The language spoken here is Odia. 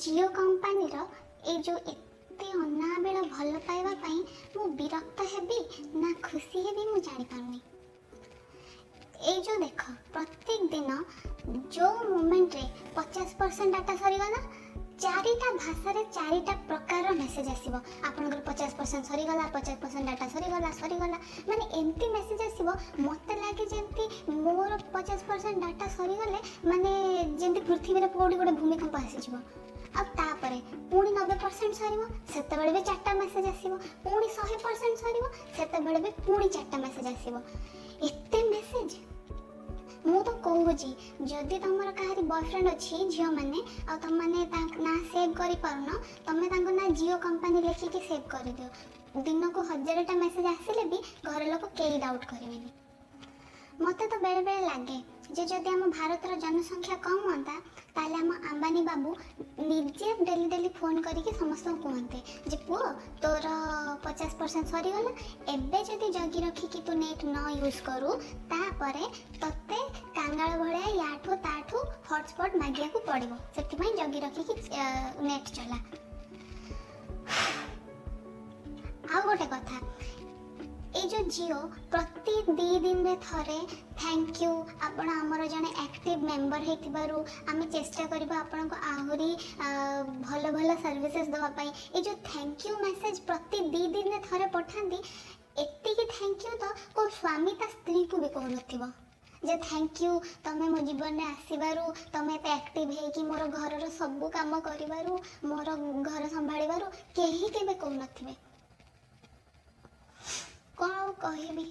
ଜିଓ କମ୍ପାନୀର ଏଇ ଯେଉଁ ଏତେ ଅନାବିଳ ଭଲ ପାଇବା ପାଇଁ ମୁଁ ବିରକ୍ତ ହେବି ନା ଖୁସି ହେବି, ମୁଁ ଜାଣିପାରୁନି। ଏଇ ଯେଉଁ ଦେଖ, ପ୍ରତ୍ୟେକ ଦିନ ଯେଉଁ ମୋମେଣ୍ଟରେ 50% ଡାଟା ସରିଗଲା, ଚାରିଟା ଭାଷାରେ ଚାରିଟା ପ୍ରକାରର ମେସେଜ୍ ଆସିବ, ଆପଣଙ୍କର 50% ସରିଗଲା, 50% ଡାଟା ସରିଗଲା ସରିଗଲା। ମାନେ ଏମିତି ମେସେଜ୍ ଆସିବ, ମୋତେ ଲାଗେ ଯେମିତି ମୋର 50% ଡାଟା ସରିଗଲେ ମାନେ ଯେମିତି ପୃଥିବୀରେ କେଉଁଠି ଗୋଟେ ଭୂମିକମ୍ପ ଆସିଯିବ। ଆଉ ତାପରେ ପୁଣି 90% ସରିବ, ସେତେବେଳେ ବି ଚାରିଟା ମେସେଜ୍ ଆସିବ। ପୁଣି 100% ସରିବ, ସେତେବେଳେ ବି ପୁଣି ଚାରିଟା ମେସେଜ୍ ଆସିବ। ଏତେ ମେସେଜ୍! ମୁଁ ତ କହୁଛି, ଯଦି ତମର କାହାରି ବୟଫ୍ରେଣ୍ଡ ଅଛି ଝିଅମାନେ, ଆଉ ତମମାନେ ତାଙ୍କ ନାଁ ସେଭ୍ କରିପାରୁନ, ତମେ ତାଙ୍କ ନାଁ ଜିଓ କମ୍ପାନୀ ଲେଖିକି ସେଭ୍ କରିଦିଅ। ଦିନକୁ ହଜାରଟା ମେସେଜ୍ ଆସିଲେ ବି ଘର ଲୋକ କେହି ଡାଉଟ୍ କରିବେନି। ମୋତେ ତ ବେଳେବେଳେ ଲାଗେ ଯେ ଯଦି ଆମ ଭାରତର ଜନସଂଖ୍ୟା କମ୍ ହୁଅନ୍ତା, ତାହେଲେ ଆମ ଆମ୍ବାନୀ ବାବୁ ନିଜେ ଡେଲି ଡେଲି ଫୋନ୍ କରିକି ସମସ୍ତଙ୍କୁ କୁହନ୍ତେ ଯେ ପୁଅ, ତୋର 50% ସରିଗଲା, ଏବେ ଯଦି ଜଗି ରଖିକି ତୁ ନେଟ୍ ନ ୟୁଜ୍ କରୁ, ତାପରେ ତୋତେ କାଙ୍ଗାଳ ଭଳିଆ ୟାଠୁ ତାଠୁ ହଟସ୍ପଟ୍ ମାଗିବାକୁ ପଡ଼ିବ। ସେଥିପାଇଁ ଜଗି ରଖିକି ନେଟ୍ ଚଲା। ଆଉ ଗୋଟେ କଥା, ଏଇ ଯେଉଁ ଜିଓ ପ୍ରତି 2 ଦିନରେ ଥରେ thank you, ଆପଣ ଆମର ଜଣେ ଆକ୍ଟିଭ୍ ମେମ୍ବର ହେଇଥିବାରୁ ଆମେ ଚେଷ୍ଟା କରିବୁ ଆପଣଙ୍କୁ ଆହୁରି ଭଲ ଭଲ ସର୍ଭିସେସ୍ ଦେବା ପାଇଁ, ଏଇ ଯେଉଁ thank you message ପ୍ରତି 2 ଦିନରେ ଥରେ ପଠାନ୍ତି, ଏତିକି thank you ତ କେଉଁ ସ୍ୱାମୀ ତା ସ୍ତ୍ରୀକୁ ବି କହୁନଥିବ ଯେ thank you, ତମେ ମୋ ଜୀବନରେ ଆସିବାରୁ, ତମେ ଏତେ ଆକ୍ଟିଭ୍ ହେଇକି ମୋର ଘରର ସବୁ କାମ କରିବାରୁ, ମୋର ଘର ସମ୍ଭାଳିବାରୁ। କେହି କେବେ କହୁନଥିବେ। କ'ଣ ଆଉ କହିବି?